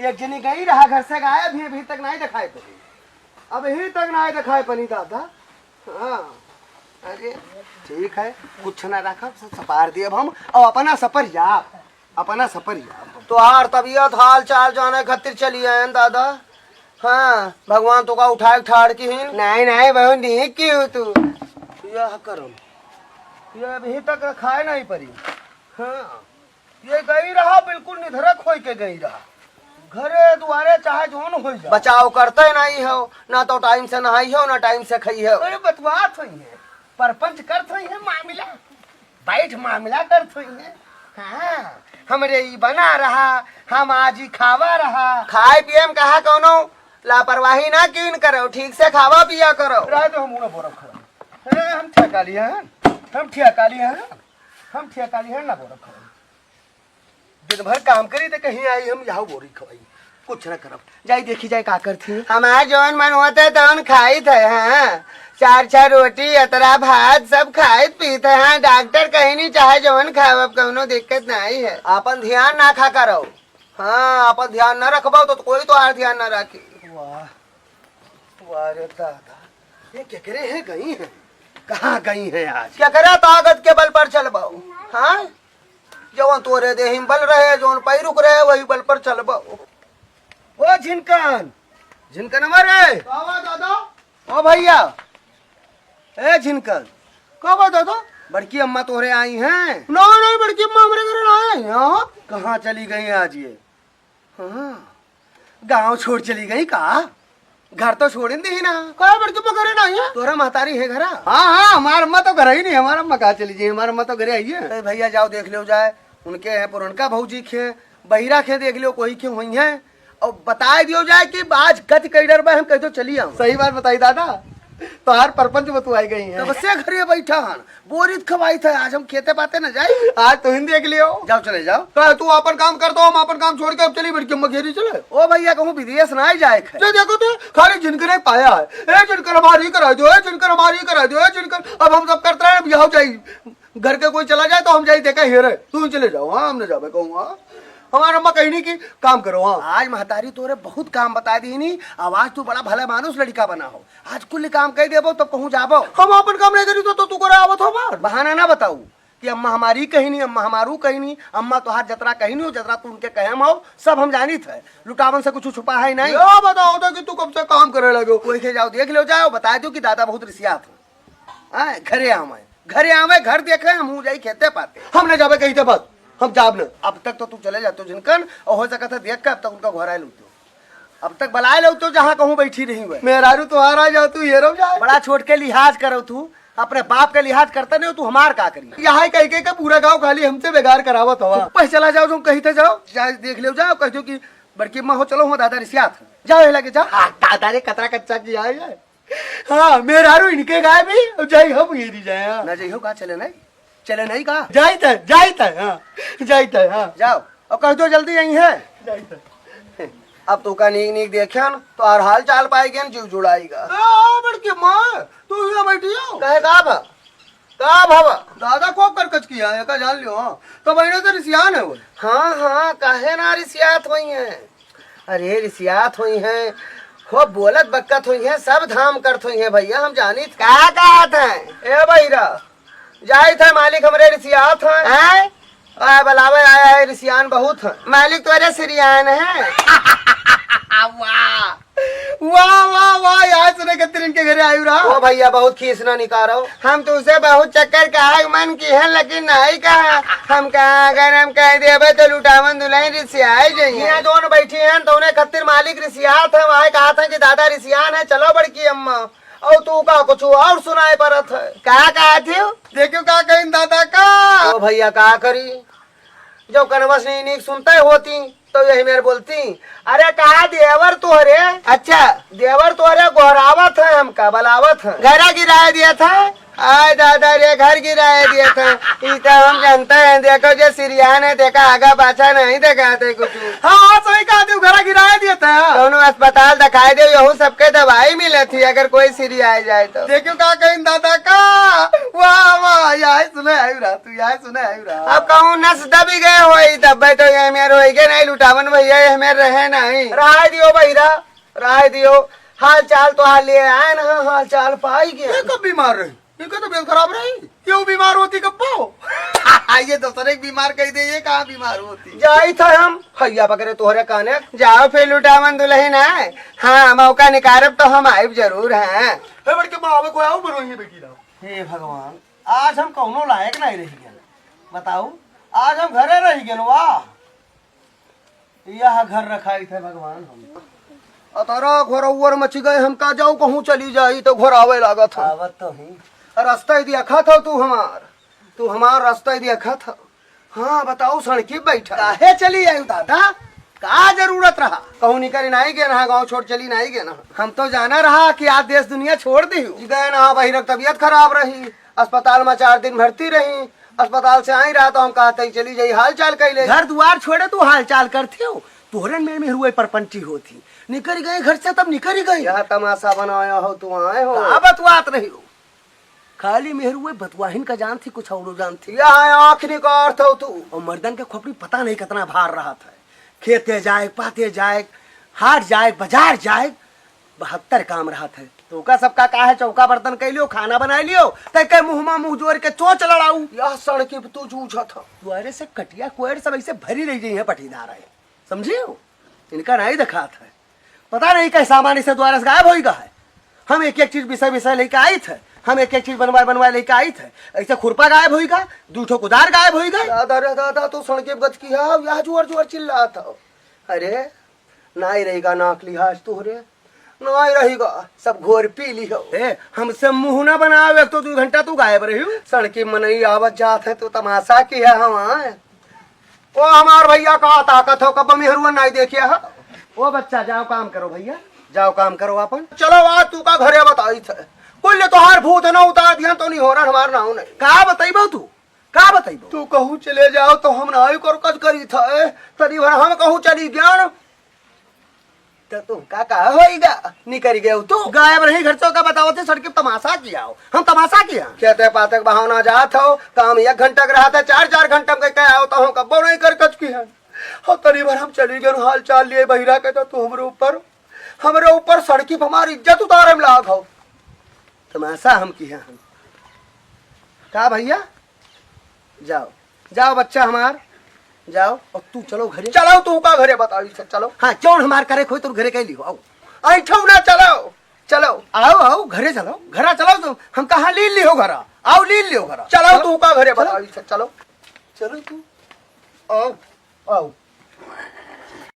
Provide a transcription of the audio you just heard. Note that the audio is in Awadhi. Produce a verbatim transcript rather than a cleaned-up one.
एक जनी गई रहा घर से गायब ही, अभी तक नाहीं देखाई पड़ी, अभी तक नाहीं देखाई पड़ी दादा। हाँ, अरे ठीक है, कुछ ना रखब, सब सपार दियब हम, और अपना सपर जाब, अपना सपर जाब। तोहार तबियत हाल चाल जाने खातिर चली आयन दादा। हाँ, भगवान तोका उठाए ठाड़ की ही। नाहीं, नाहीं, बहुत नीक की हो तू। यह करम, ये अभी तक खाए नाहीं पड़ी। हाँ। ये गई रहा, बिल्कुल निधरक होई के गई रहा। घरे दुआरे चाहे जौन होई जा। बचाव करते नाहीं हो, ना तो टाइम से नहाई हो, ना टाइम से खाई हो। अरे बतवात होई है, परपंच करत होई है मामला, बैठ मामला करत होई है। हाँ, हमरे ई बना रहा, हम आज ही खावा रहा। खाए पिए में कहा कौनो लापरवाही ना कीन करो, ठीक से खावा पिया करो। रह दो, हम उड़ा बोरब खड़ा। ए, हम ठेका लिए हैं, हम ठेका लिए हैं, हम ठेका लिए हैं ना बोरब खड़ा। दिन भर काम करी त कहीं आई हम यहाँ बोरी खवाई, कुछ ना करब। जाई देखी जाए का करती है। हमार जौन मन होत है तौन खाइत है, हाँ। चार चार रोटी, अतरा भात, सब खाइत पीत है, हाँ। डॉक्टर कहीं नहीं चाहे जौन खाओ, अब कौनो दिक्कत नहीं है। आपन ध्यान ना खा करो, हाँ, आपन ध्यान ना रखबो तो, तो कोई तोहार ध्यान ना राखी। वाह, वाह रे दादा, ये केकरे हैं गई हैं? कहाँ गई हैं आज? केकरे ताकत के बल पर चलबो, हाँ? जवन तोरे देही में बल रहे, जवन पैरुक रहे, वही बल पर चलबो। ओ झिनकन, झिनकनवा रे। का बा दादा? ओ भैया, ए झिनकन। का बा दादा? बड़की अम्मा तोरे आई हैं। ना, ना, बड़की अम्मा हमरे घरे ना आई हैं। कहाँ चली गई आज ये? हाँ, गाँव छोड़ चली गई का? घर तो छोड़िन दी ना। का बड़की अम्मा घरे ना आई है? तोरा महतारी है घरा? हाँ, हाँ, हमार अम्मा तो घर ही नहीं, हमार अम्मा कहाँ चली गई? हमार अम्मा तो घरे आई है। ए भैया, जाओ देख लो जाए, उनके हैं पुरनका भौजी के, बहिरा के देख लो, कोई के हुई हैं। और बताए दियो जाए कि आज गति कई डर बा, हम कह दो चली आओ। सही बात बताई दादा, तोहार परपंच बतुआई गई हैं। तब से घरे बैठा हन, बोरित खवाई था, आज हम खेते पाते न जाई। आज तुहिन देख लियो। जाओ, चले जाओ। का तू आपन काम कर दो, हम आपन काम छोड़ के अब चली बड़की अम्मा घेरी चले। ओ भैया, कहूँ विदेश ना जाए खे। जे देखो तो खाली झिनकने पाया है। ए झिनकन हमारी करा दो, ए झिनकन हमारी करा दो, ए झिनकन। अब हम सब करते रहे, अब यहाँ जाई। घर के कोई चला जाए तो हम जाई देखा हेरे। तू चले जाओ, हाँ, हम न जाबे कहूँ, हाँ। हमार अम्मा कहीं नहीं कि काम करो, हाँ। आज महतारी तोरे बहुत काम बता दी नहीं। अब आज तू बड़ा भला मानुस लड़का बना हो। आज कुल काम कह देबो तब कहूँ जाबो। हम आपन काम नहीं करी तो, तो तू करे आवत हो बार। बहाना ना बताऊ कि अम्मा हमारी कहीं नहीं, अम्मा हमारू कहीं नहीं, अम्मा तोहार जतरा कहीं नहीं हो, जतरा तू उनके कहे में हो, सब हम जानित है। लुटावन से कुछ छुपा है नहीं। या बताओ तो कि तू कब से काम करे लगे हो? कोई के जाओ देख लो जाओ, बता दो कि दादा बहुत रिसियात हो। आए, घरे आवे, घरे आवे, घर देखे, हम हूँ जाई खेते पाते। हम न जाबे कहीं ते बस, हम जाब न। अब तक तो तू चले जाते हो झिनकन, और हो सकत है देख के अब तक उनका घर आए लूटो। अब तक बलाए लो तो जहाँ कहूँ बैठी रही हुए। मेहरारू तोहार आ जाओ, तू ये रहो जाए। बड़ा छोट के लिहाज करो तू, अपने बाप के लिहाज करता नहीं हो तू, हमार का करी? यहाँ कह के, के पूरा गाँव खाली हमसे बेगार करावत हवा। चुप्पे चला जाओ, जो कहीं थे जाओ, जाए देख लो जाओ, कह दो कि बड़की अम्मा हो, चलो हो दादा रिसियात है। जाओ ये लगे जाओ। हाँ, दादा रे कतरा कच्चा किया है ये। हाँ, मेहरारू इनके गाय भी, अब जाई हम घेरी जाए, हाँ। ना जाई हो का, चले नहीं? चले नहीं का? जाइत है, जाइत है, हाँ, जाइत है, हाँ। जाओ, और कह दो जल्दी यहीं है। जाइत है। अब तू का नीक नीक देखे न, तो और हाल चाल पाएगी न, जीव जुड़ाएगा। आ, बड़की माँ, तू यहाँ बैठी हो? कहे का भा? का भवा? दादा खूब करकच किया है, का जान लियो, हाँ। तो बहनों तो रिसियान है वो। हाँ, हाँ, काहे ना रिसियात हुई हैं? अरे, रिसियात हुई हैं, खूब बोलत बकत हुई हैं, सब धाम करत हुई हैं भैया, हम जानित। का कहत हैं? ए बहिरा, जाइत है मालिक हमरे रिसियात हैं। हैं? आ, बलावे आया है, रिसियान बहुत है। मालिक तोरे सिरियान है। वाह, वाह, वाह, वाह, आज सुने खातिर इनके घरे आयु रहा। ओ भैया, बहुत खीस ना निकारो। हम तो उसे बहुत चक्कर कहा, मन की है, लेकिन नहीं कहा। हम कहा, अगर हम कह देबे तो लुटावन दुल्हन रिसियाए जाइए। यहाँ दोनों बैठी हैं, तो उन्हें खातिर मालिक रिसियात है, वहाँ कहा था कि दादा रिसियान है, चलो बड़की अम्मा। और तू का कुछ और सुनाए परत है? का कहा थे? देखियो का कहीं दादा का। ओ भैया, का करी? जब कनवस नहीं नीक सुनते होती, तो यही मेरे बोलती, "अरे, कहा देवर तोहरे?" अच्छा। "देवर तोहरे गोहरावत है, हमका बलावत है।" घरा गिराए दिया था। आय दादा रे, घर गिराए दिया था। ई तो हम जानते हैं, देखो जे सिरियान है, देखा आगा पाछा नहीं देखाते कुछ। हाँ, हाँ, सही कहा तू, घरा गिराए दिया कौनो अस्पताल देखाई दे, यहू सबके दवाई मिलत ही, अगर कोई सीरियाइ जाए तो। देखियो का कहिन दादा का, वाह, वाह, यही सुने आयु रहा तू, यही सुने आयु रहा। अब कहूँ नस दबी गए होई, तब तो ये मेर होई के नहीं, लुटावन भैया ये मेर रहे नहीं। रहाय दियो बहिरा, रहाय दियो। हाल चाल तो हाल लिए आए ना, हाल चाल पाई गए। ये कब बीमार रही? इनका तबीयत खराब रही, क्यों बीमार होती कब्बो? ये दूसरे के बीमार कह दे, ये कहाँ बीमार होती? जाई था हम, हैया पकड़े तोहरे काने। जाओ फिर लुटावन दुलहिन आए। हाँ, मौका निकारब तो हम आइब जरूर हैं। हे बड़के माँ, हमें कोई आओ, मरो ये बेटी रहो। हे भगवान, आज हम कौनो लायक नहीं रही गए। बताऊ, आज हम घरे रही गए, वाह। यह घर रखाई थे भगवान हम। अतरा घोरौर मच गए, हम का जाऊ कहूँ चली जाई तो घोरावे लागत है। आवत तो ही। रास्ता ही देखत हो तू हमार, तू हमार रास्ता ही देखत हो। हाँ, बताओ, सड़की बैठा। काहे चली आयु दादा? का जरूरत रहा? कहूँ निकरी नहीं गए ना, गाँव छोड़ चली नहीं गए ना। हम तो जाना रहा कि आज देश दुनिया छोड़ दी। गए ना, बहिरक तबीयत खराब रही, अस्पताल में चार दिन भर्ती रही। अस्पताल से आई रहा तो हम कहते ही चली जाई, हाल चाल कैले। घर दुआर छोड़े तू हाल चाल करती हो, तोहरन में मेहरुए परपंची होती। निकरी गई घर से तब निकरी गई। यह तमाशा बनाया हो तू आए हो। का बतवात रही हो? खाली मेहरुए बतवाहिन का जानती, कुछ औरो जानती। यह आँख निकारत हो तू। और मर्दन के खोपड़ी पता नहीं कितना भार रहत है। खेते जाए, पाते जाए, हाट जाए, बाजार जाए, बहत्तर काम रहत है। तो का सबका का है, चौका बर्तन कइ लियो, खाना बनाइ लियो, तै के मुँह मा मुँह जोर के चोंच लड़ाऊ। यह सड़की पे तू जूझत ह। द्वारे से कटिया कोयर सब ऐसे भरी रही गई है पटीदार है, समझियो? इनका नहीं दिखात है, पता नहीं कै सामान इसे द्वारे से गायब होई गा है। हम एक एक चीज विषय विषय लेके आई थे, हम एक एक चीज बनवाए बनवाए लेके आई थे, ऐसे खुरपा गायब होई गा, दू ठो कुदार गायब होई गा। दादा रे दादा, तू सड़की पे गचकी है, यह जोर जोर चिल्लात हो। अरे, नाई रहिगा नाक लिहाज तोहरे, नाई रहिगा, सब घोर पी लिहो। ए, हमसे मुँह ना बनाओ, एक तो दू घंटा तू गायब रहियो। सड़की मनई आवत जात है, तू तमाशा किहा हमार। ओ हमार भैया, का ताकत हो, कब मेहरुआ नाई देखिया हो? ओ बच्चा, जाओ काम करो भैया, जाओ काम करो अपन। चलो, आज तू का घरे बताई थे, कुल तोहार भूत ना उतार दिया तो नहीं हो रहा हमार नाव नहीं। का बताइबो तू? का बताइबो? तू कहूँ चले जाओ तो हम ना आयु कर कच करी था, ए, तनी भर हम कहूँ चली गया ना, तो तू का, का होइगा? निकरी गयो तू। गायब रही घर से, का बताओ थे, सड़क पे तमाशा किया हो। हम तमाशा किया? खेते पाते के बहाना जात हो, काम एक घंटा के रहा था, चार, चार घंटा में कह आओ तो हम कब्बो नहीं कर कच की है। हो तनी भर हम चली गए, हाल चाल लिए बहिरा के, तो तू हमरे ऊपर, हमरे ऊपर सड़की पे हमारी इज्जत उतारे में लाग हो। तमाशा हम किया हम। का भैया? जाओ, जाओ बच्चा हमार, जाओ। और तू चलो घरे। चलो तू का घरे बताओ इसे, चलो। हाँ, जौन हमार करे खोई तो घरे कह लियो, आओ। ऐठो ना, चलो, चलो। आओ, आओ, घरे चलो, घरा चलो तुम। हम कहाँ लीन लिहो घरा? आओ, लीन लिहो घरा। चलो चलो। तू का घरे चलो। बताओ इसे, चलो। चलो तू। आओ, आओ।